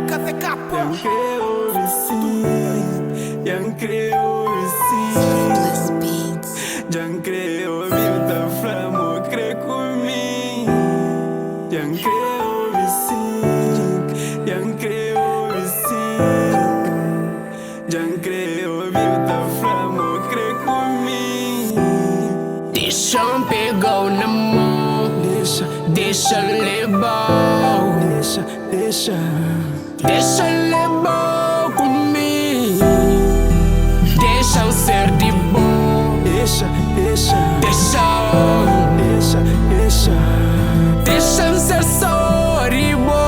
Yan kre obi sim, yan kre obi sim. Djan kre obi-u ta fla ma bu kre ku mi. Yan kre obi sim, yan kre obi sim. Djan kre obi-u ta fla ma bu kre ku mi. Dexa-m pega-u na mô. Dexa, Dexa-m leba-u. Dexa, dexa. Dexa-m leba-u ku mi. Dexa-m ser di bo. Dexa, dexa. Dexa-m. Dexa, dexa. Dexa-m ser só di bo.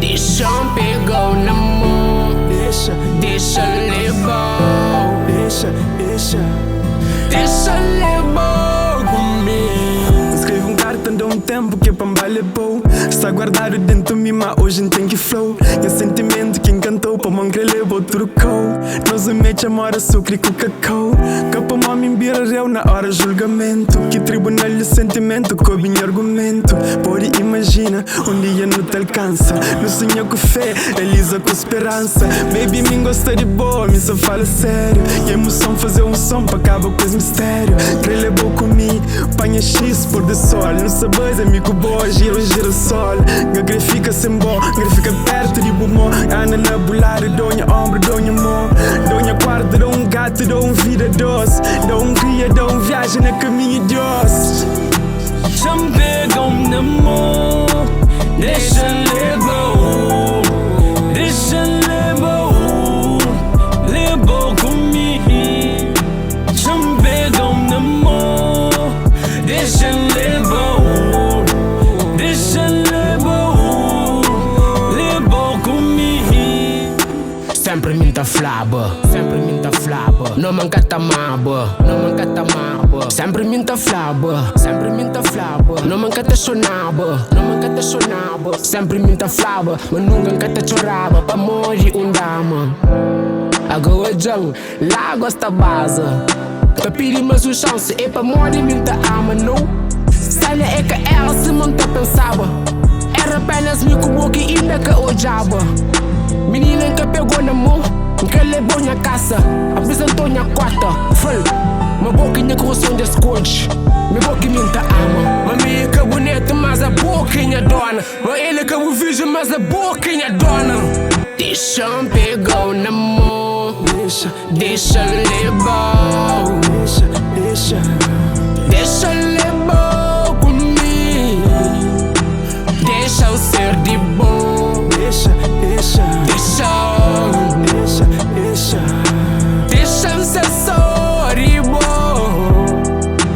Dexa-m pega-u na mô. Dexa, Dexa-m leba-u. Dexa, dexa. Dexa-m leba-u ku mi. N skrebe un karta da un ténpu ki pa N ba leba-u. Sta guardadu déntu mi, ma oji N ten ki fla-u nha sentimentu ki nkanta-u, pamô N kre leba-u tudu kau. Nos mecha móda sukri ku kakau. Ka pamô mi N bira réu na óra julgamentu, ki tribunal di sentimentu kobe nha argumentu. Pode imajina un dia nu ta alkansa. Nu sunha ku fé, realiza ku speransa. Baby, mi N gosta di bo, mi sa fala sériu. Nha emoson faze un son pa kaba ku es mistériu. Kre leba-u ku mi, panha X pôr di sol. Nu sa baza mi ku bo, gira un girasol. N ka kre fika sen bo, N kre fika pertu di bu mô. Anda na bu ladu, dou nha onbru, dou nha mô. Dou nha kuartu, dou un gatu, dou un vida dos. Dou un kria, dou un viajen na kaminhu di Dios. Xa-m pega-u na mô, dexa-m leba-u, dexa-m leba-u, leba-u ku mi. Xa-m pega-u na mô, dexa-m leba-u, dexa-m leba-u, leba-u ku mi. Senpri mi ta flaba, senpri mi ta flaba. No man ka ta amaba, no man ka ta amaba. Senpri mi ta flaba, senpri mi ta flaba. No man ka ta xonaba, no man ka ta xonaba. Senpri mi ta flaba, ma nunka N ka ta txoraba pamodi un dama. Agora djan, láguas ta baza. Ta pidi mais un xansi, é pamodi mi ta ama, no. Sena é ka era sima N ta pensaba. Era apenas mi ku bo ki inda ka odjaba. Minina, N ka pegou na mô, N ka levou nha kasa, apresentou nha kota. Fal, ma bo ki nha korason dja skodje, mi bo ki mi ta ama. Ma mi é ka bonito, mas a bo ki nha dona. Ma ele ka bu virgem, mas a bo ki nha dona. Dexa-m pega-u na mô. Dexa, Dexa-m leba-u. Dexa, dexa. Dexa-m leba-u ku mi. Dexa-m ser di bo. Dexa, dexa. Dexa-m. Dexa, dexa. Dexa-m ser só di bo.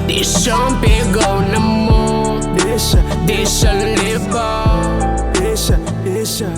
Dexa-m pega-u na mô. Dexa, Dexa-m leba-u. Dexa, dexa.